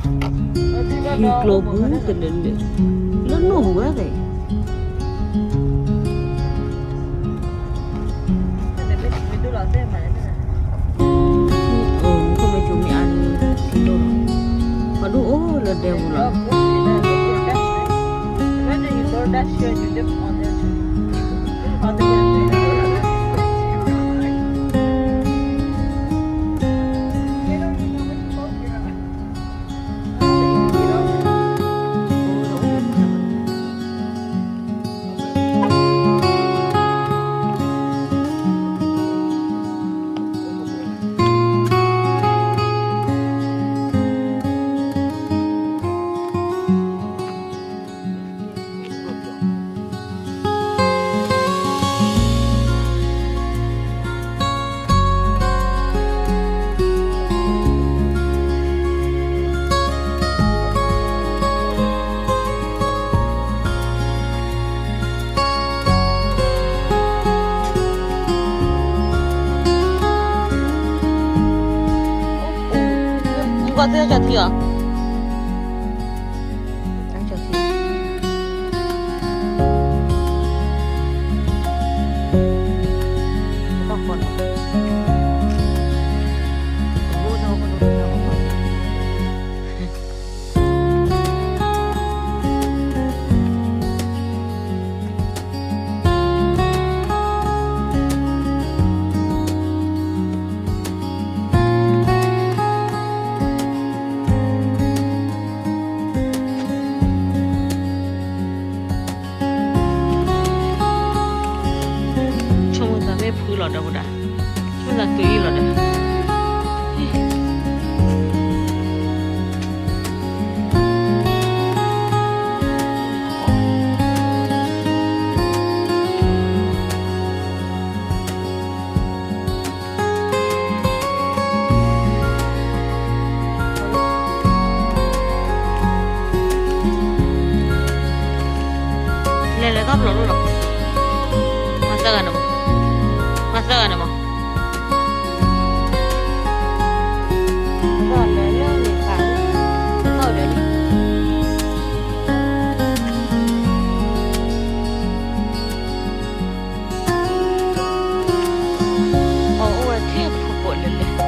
ဟံၣ်ကျိၤပူၤတလၢာ်လၢာ်, လၢနိၣ်ပူၤဝဲသ့ၣ်, မ့ၢ်ကမ့ၢ်ကၠိမ့ၢ်အါန့ၣ် ထံဒိၣ်လီၤ, ပှၤဒိၣ်အိၣ်လၢဒဲပူၤလီၤ.ဆိကမိၣ်သးမ့ၢ်ဖုလီၤဒီးဝဲဒၣ်, ဆိကမိၣ်သးတုၤအံၤလီၤဒီး လဲၤလဲၤထီၣ်ဘျီၣ်ဒိၣ်လီၤ, မၤသၢဂၤန့ၣ်မး, မၤသၢဂၤန့ၣ်မး, ဘၣ်လဲၤလၢန့ၣ်ခါလံ, ထီၣ်ဒီးလံ အအိၣ်ဝဲထဲဖုပိာ်လဲၣ်လဲၣ်.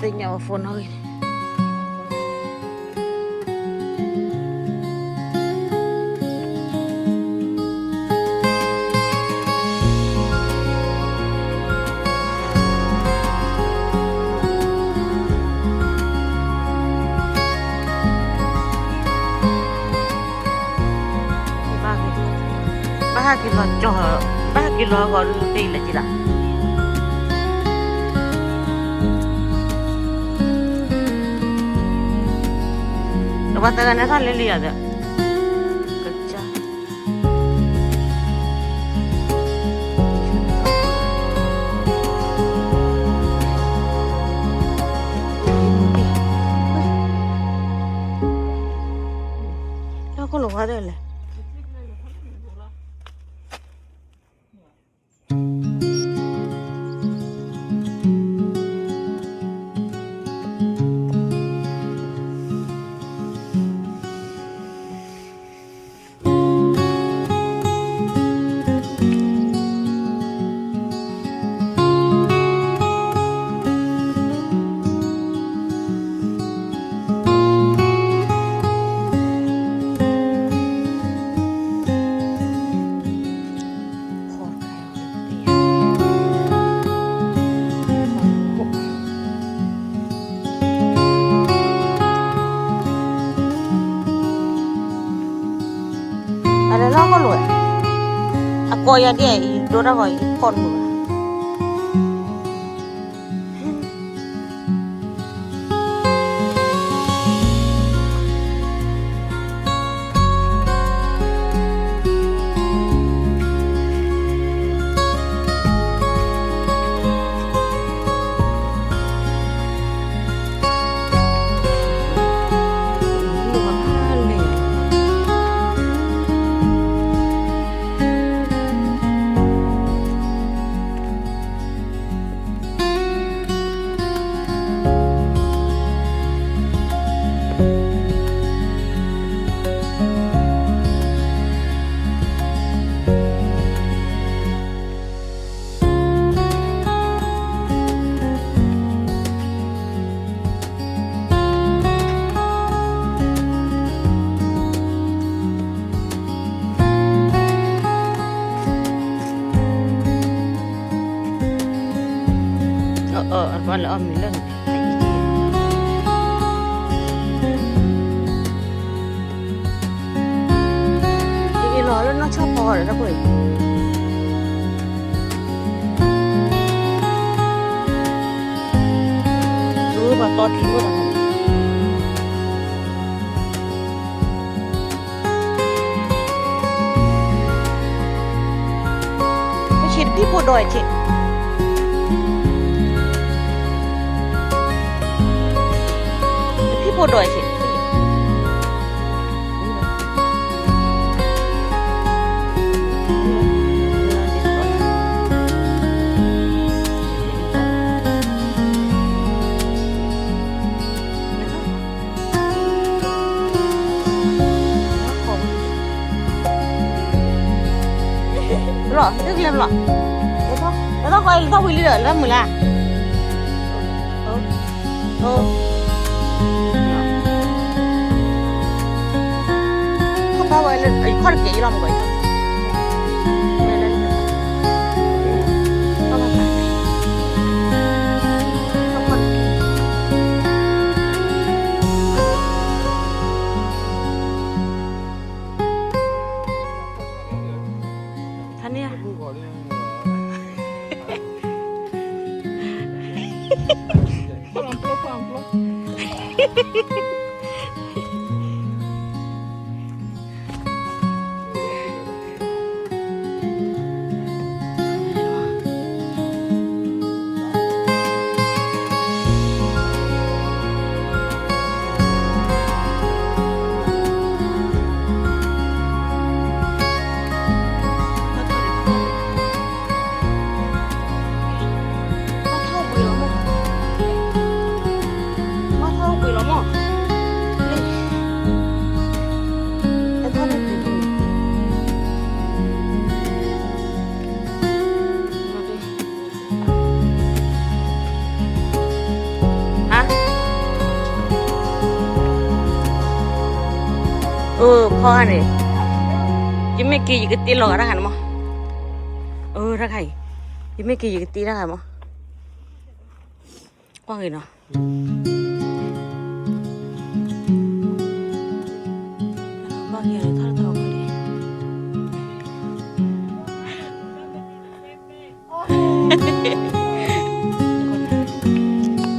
သ့ၣ်ညါဝဲ phone နီၣ်ဂံၢ်န့ၣ် ဘၣ်ဟဲက့ၤလီၤကၠီ, ဘၣ်ဟဲက့ၤလီၤဂီၤဒုးသ့လၢက့ၤလၢ်, တဘၣ်သၢဂၤန့ၣ်ထီၣ်လံလံယၤဒီး, ကစၢ် လၢခိၣ်လီၤဝါဒၣ်လဲၣ်. အလဲၤလီၤကီၢ်လိၤဝဲ, အကိးယၤဒ်အံၤ ဒိတၢ်ဂီၤအံၤ ဖီၣ်တမုာ်ဘၣ်. အၢ အၢ အဘၣ်လၢအီၣ်မ့ၤလၢန့ၣ်, ယက့ၤလီၤလၢနီၢ်ဆီဖီဒီးတၢ်ကွၢ်အံၤ, ပှၤတီထံအိၣ်တၢ် ပဆံးတဖံၣ်ဖိဒိၣ်အံၤဆံး, တဖံၣ်ဖိဒိၣ်အံၤဆံး. လီၤ ဒုးကလဲၤဘၣ်လီၤ, လဲၤထီၣ်ဃီ လဲၤထီၣ်ဝံၤလံဒီး လၢမုာ်လၢ်, ခီၣ်ဖးဝဲလၢ ခီၣ်တကဲးအံၤလီၤမးကွၢ်, ခါန့ၣ်ဧါ, ဘၣ်ထီၣ်ဘှံးလီၤမး, ဘၣ်ထီၣ်ဘှံးလီၤမး, လဲၤထီၣ်န့ၣ် အၢ ဖီဂၤန့ၣ်, ယမ့ၢ်က့ၤယကတ့လီၤဂာ်တၢ်ဂၤန့ၣ်မး, အၢ တၢ်ဂၤအံၤ, ယမ့ၢ်က့ၤယကတ့တၢ်ဂၤမး, ကွၢ်ဂ့ၤနီၤ.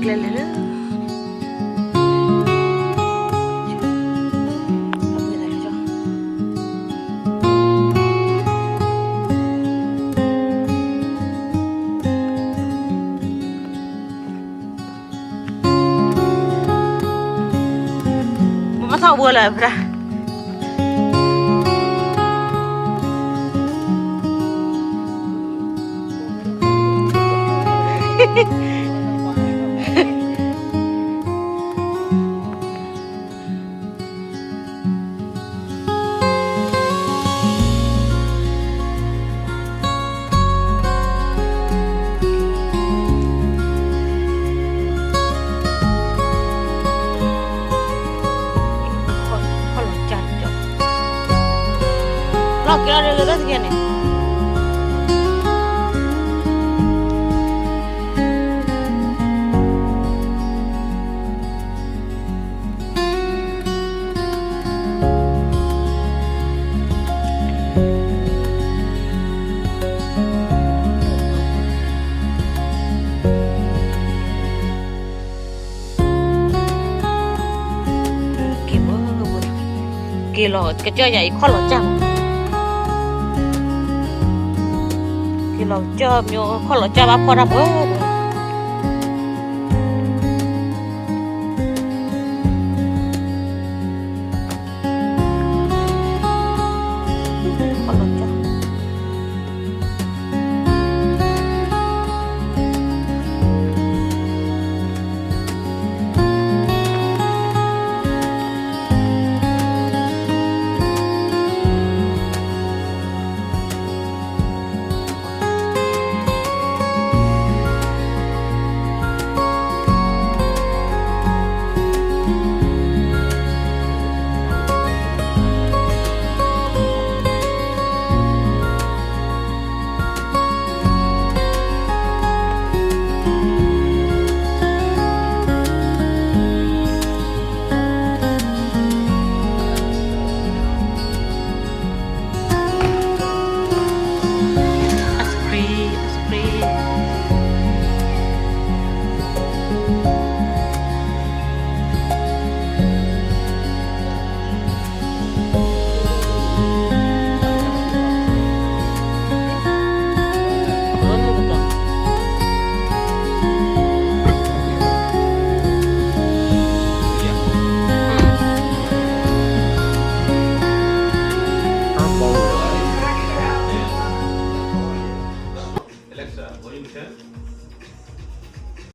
ကျဲလဲၤလၢ ဘၣ်ထီၣ်ဘှံးလၢၤဖဲဒၣ် လီၤက့ၤလီၤဒီး လၢတၢ်တက့ၢ်န့ၣ် ပှၤ လီၤကစၢၢ်ယၤအံၤခီၣ်လီၤကၢ်မး, လီၤကစၢၢ်မ့ၢ်ခီၣ်လီၤကၢ်ဘၣ်ဖီၣ်တၢ်ပှဲၤ